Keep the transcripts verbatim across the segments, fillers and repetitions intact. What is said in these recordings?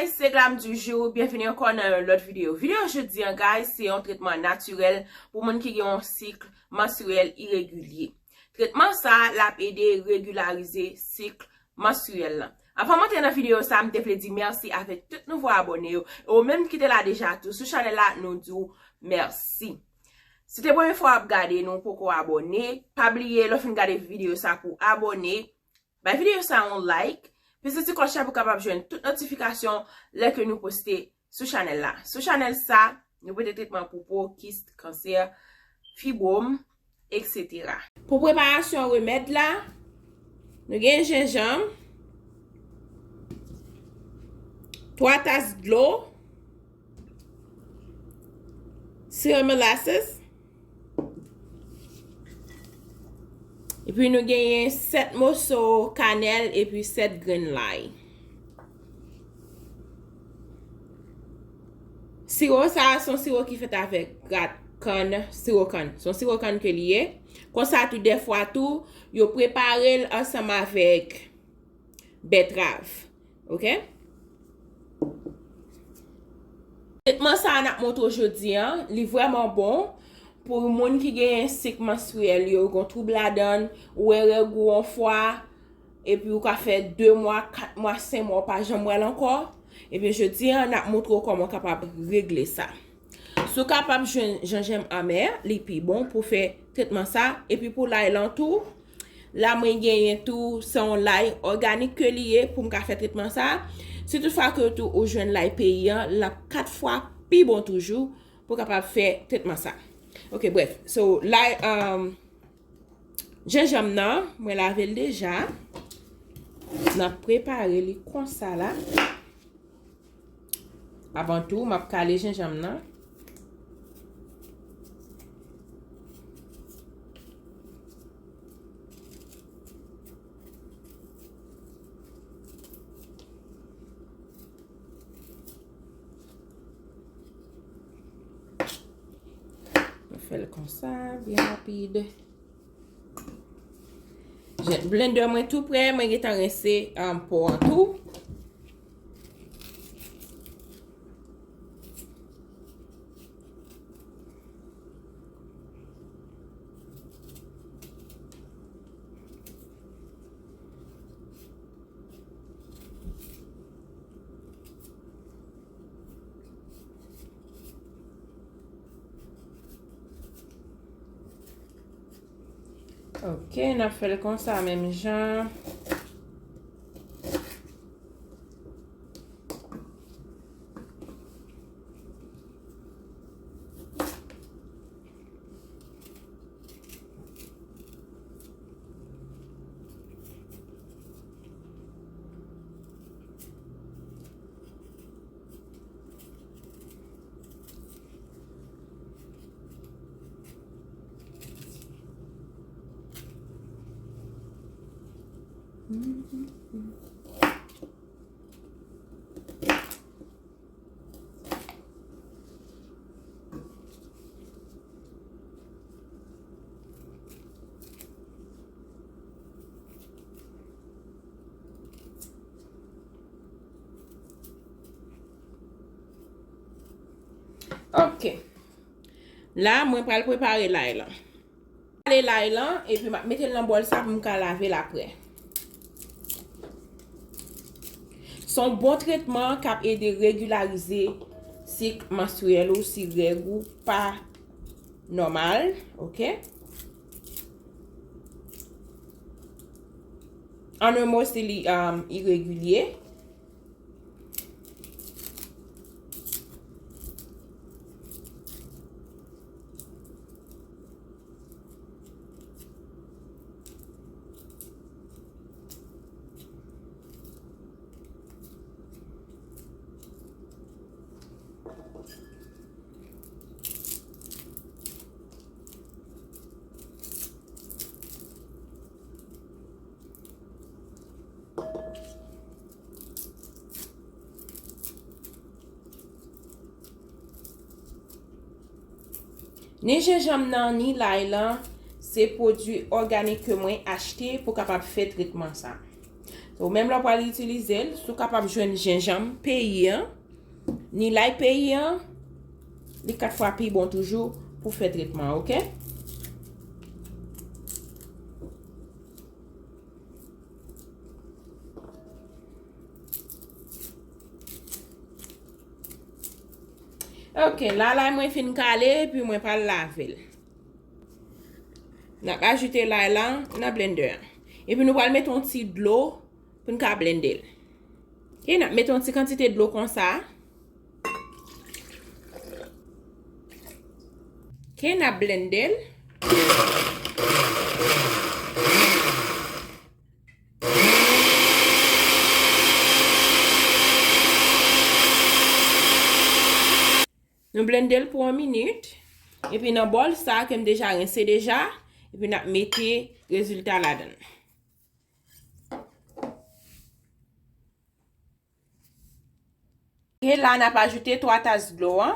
Guys, se Glam du jour, byenveni ankò nan yon lòt videyo. Videyo jodi an, guys, se yon tretman natirèl pou moun ki gen yon sik manstriyèl iregilye. Tretman sa, l ap ede regilarize sik manstriyèl lan. Anvan m antre nan videyo sa, m te vle di mèsi avèk tout nouvo abòne yo. E ou menm ki te la deja tou sou chanèl la, nou di w mèsi. Si te premye fwa w ap gade nou poko abòne, pa bliye lè w fin gade videyo sa pou abòne, bay videyo sa yon like, peze ti klòch la pou w kapab jwenn tout notifikasyon lè ke nou poste sou chanèl la. Sou chanèl sa, nou pote tretman pou po, kis, kansè, fibwòm, etsetera. Pou preparasyon remèd la, nou gen jenjanm, twa tas dlo, syre molasses, epi nou genyen sèt moso kanèl epi sèt grenn lay. Siwo sa a se yon siwo ki fèt avèk grat kann, siwo kann. Se yon siwo kann ke li ye. Konsa tou, dèfwa tou, yo prepare l ansanm avèk bètrav. Oke? Tretman sa a n ap montre w jodi a, li vrèman bon pou moun ki gen sik manstriyèl yo, gen twoub ladan l, ou wè règ ou yon fwa, epi ou ka fè de mwa, kat mwa, senk mwa, ou pa janm wè l ankò. Ebyen, jodi a, n ap montre w kòman w kapab regle sa. Si w kapab jwenn jenjanm anmè, li pi bon pou fè tretman sa. Epi pou lay lan tou, la mwen genyen tou, se yon lay òganik ke li ye pou m ka fè tretman sa. Si toutfwa ke tou ou jwenn lay peyi an, l ap kat fwa pi bon toujou pou w kapab fè tretman sa. Ok, brèf. So, lay, um, jenjanm nan, mwen lave l deja. N ap prepare li konsa la. Avan tou, m ap kale jenjanm nan. Mwen fè l konsa, byen rapid. Blender mwen tou prè, mwen gentan rense, um, po an tou. Ok, n ap fè l konsa menm jan. Ok. La, mwen pral prepare lay lan. Kale lay lan, epi m ap mete l nan bòl sa pou m ka lave l aprè. Se yon bon tretman k ap ede regilarize sik manstriyèl ou si règ ou pa nòmal, ok? An yon mo, si li, um, iregilye. Ni jenjanm nan, ni lay lan, se pwodui òganik ke mwen achte pou kapab fè tretman sa. Ou menm lè w pral itilize l, si w kapab jwenn jenjanm peyi an, ni lay peyi an, li kat fwa pi bon toujou pou fè tretman, oke? Oke, la lay mwen fin kale, epi mwen pral lave l. N ap ajoute lay la nan blender an. Epi nou pral mete yon ti dlo pou n ka blende l. Oke, n ap mete yon ti kantite dlo konsa. Oke, n ap blende l. Nou blende l pou yon minit. Epi nan bòl sa ke m deja rense deja. Epi n ap mete rezilta ladan l. E la n ap ajoute twa tas dlo an.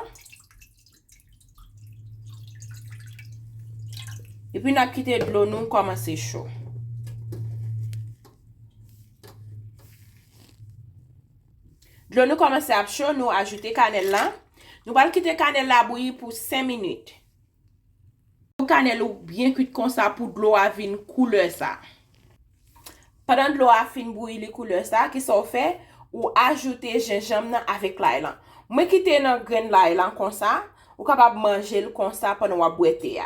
Epi n ap kite dlo nou kòmanse cho. Dlo nou kòmanse ap cho, nou ajoute kanèl la. Nou pral kite kanèl la bouyi pou senk minit. Pou kanèl ou byen kwit konsa pou dlo a vin koulè sa. Pandan dlo a fin bouyi li koulè sa, kisa w fè? Ou ajoute jenjanm nan avèk lay lan. Mwen kite nan grenn lay lan konsa, ou kapab manje l konsa pandan w ap bwè te a.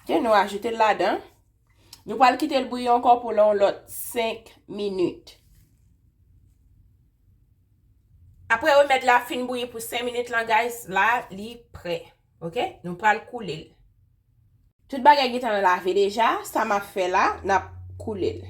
Oke, nou ajoute l ladan. Nou pral kite l bouyi ankò pou yon lòt senk minit. Apre remèd la fin bouyi pou senk minit lan, guys, la li prè. Oke? Nou pral koule l. Tout bagay gentan lave deja, sa m ap fè la, n ap koule l.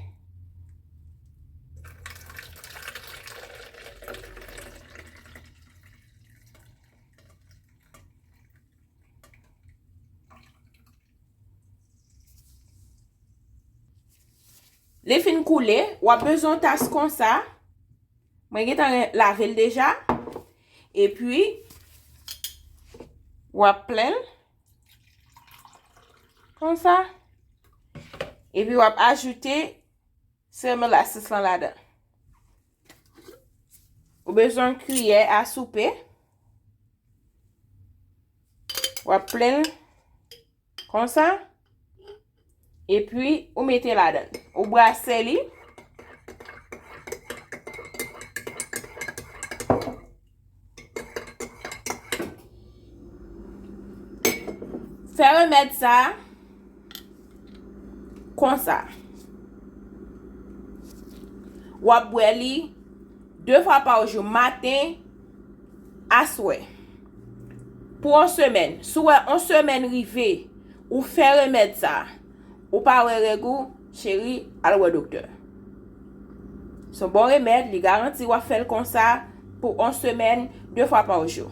Li fin koule, w ap bezwen yon tas konsa. Mwen gentan lave l deja. Epi, w ap plen l konsa. Epi, w ap ajoute serum molasses lan ladan. Ou bezwen kiyè a soupe. W ap plen l konsa. Epi, ou mete ladan. Ou brase li. Fè remèd sa konsa. W ap bwè li de fwa pa jou, maten, aswè. Pou yon semèn. Si w wè yon semèn rive, ou fè remèd sa, ou pa wè règ ou, cheri, al wè doktè. Se yon bon remèd, li garanti w ap fè l konsa pou yon semèn, de fwa pa jou.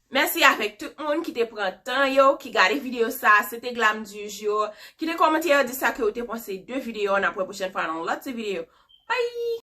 Mèsi avèk tout moun ki te pran tan yo, ki gade videyo sa, se te Glam du jour. Kite kòmantè yo, di sa ke ou te panse de videyo an, n ap wè pwochèn fwa nan yon lòt ti videyo. Bye!